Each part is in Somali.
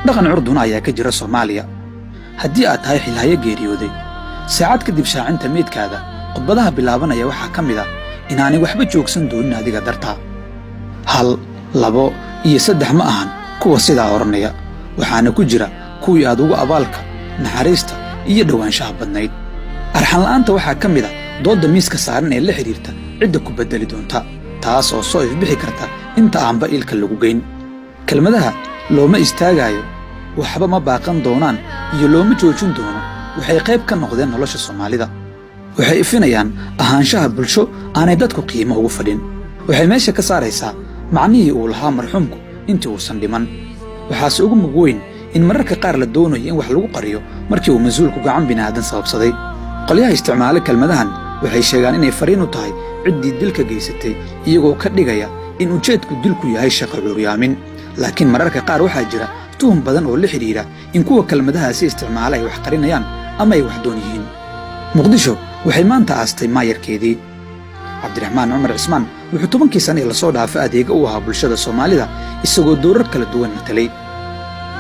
Dhaqan curduna ayaa ka jira Soomaaliya. Haddii aad tahay xilhaye geeriyooday, saacad kadib shaacinta meydkaada, khudbadaha bilaabanaya waxaa ka mid ah inaanay waxba joogsan doonin adiga dartaa. Hal, labo iyo saddex ma ahan kuwa sidaa odhanaya, waxaana ku jira kuwii aad ugu abaalka, naxariista iyo dhowaanshaha badnayd. Arxanla'aanta waxaa ka mid ah doodda miiska saaran ee la xidhiirta cidda ku beddeli doonta, taas oo soo ifbixi karta inta aanba ilka lagu geyn. Kelmadaha "looma istaagaayo", "waxba ma baaqan doonaan" iyo "looma joojin doono" waxay qayb ka noqdeen nolosha Soomaalida. Waxay ifinayaan ahaanshaha bulsho aanay dadku qiimo ugu fadhin. Waxay meesha ka saaraysaa macnihii uu lahaa marxuumku intii uusan dhiman. Waxaase ugu mug weyn in mararka qaar la doonayo in wax lagu qariyo markii uu mas-uulku gacan bini'aadan sababsaday. Qolyaha isticmaala kelmadahan waxay sheegaan inay fariin u tahay ciddii dilka geysatay, iyagoo ka dhigaya in ujeedku dilku yahay shaqo cuuryaamin. Laakiin mararka qaar waxaa jira tuhum badan oo la xidhiidha in kuwa kelmadahaasi isticmaala ay wax qarinayaan ama ay wax doon yihiin. Muqdisho waxay maanta aastay maayarkeedii. Cabdiraxmaan Cumar Cismaan wuxuu 10kii sana ee lasoo dhaafay adeega u ahaa bulshada Soomaalida, isagoo doorar kala duwan matalay.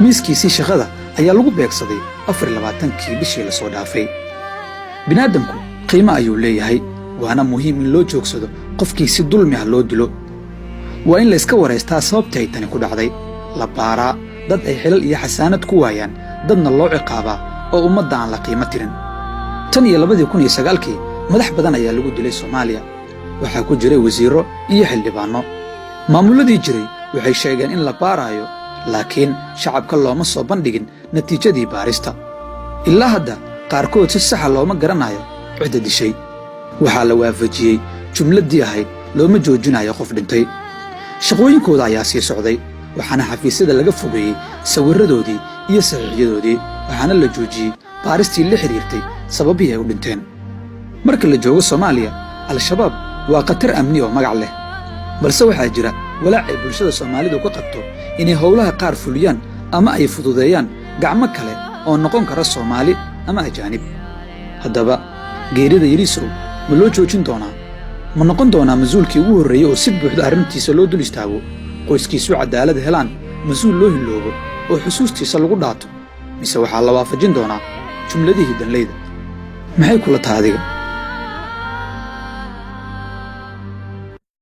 Miiskiisii shaqada ayaa lagu beegsaday 24kii bishii lasoo dhaafay. Bini'aadamku qiimo ayuu leeyahay, waana muhiim in loo joogsado qofkii si dulmi ah loo dilo. Waa in layska waraystaa sababtii ay tani ku dhacday, la baaraa dad ay xilal iyo xasaanad ku waayaan, dadna loo ciqaabaa oo ummadda aan la qiimo tirin. Tan iyo 2009kii madax badan ayaa lagu dilay Soomaaliya. Waxaa ku jiray wasiirro iyo xildhibaanno. Maamulladii jiray waxay sheegeen in la baaraayo, laakiin shacabka looma soo bandhigin natiijadii baarista. Ilaa hadda qaarkood si saxa looma garanayo cidda dishay. Waxaa la waafajiyey jumladdii ahayd "looma joojinayo qof dhintay". Shaqooyinkooda ayaa sii socday, waxaana xafiisyada laga fogeeyey sawirradoodii iyo saxiixyadoodii, waxaana la joojiyey baaristii la xidhiirtay sababihii ay u dhinteen. Marka la joogo Soomaaliya, Al-Shabaab waa khatar amni oo magac leh, balse waxaa jira walaac ay bulshada Soomaalidu ka qabto inay howlaha qaar fuliyaan ama ay fududeeyaan gacmo kale oo noqon kara Soomaali ama ajaanib. Haddaba, geerida Yariisow ma loo joojin doonaa? Ma noqon doonaa mas-uulkii ugu horreeyey oo si buuxda arrintiisa loo dul istaago, qoyskiisu caddaalad helaan, mas-uul loo hiloobo oo xusuustiisa lagu dhaato, mise waxaa la waafajin doonaa jumladihii danleyda? Maxay kula taha adiga?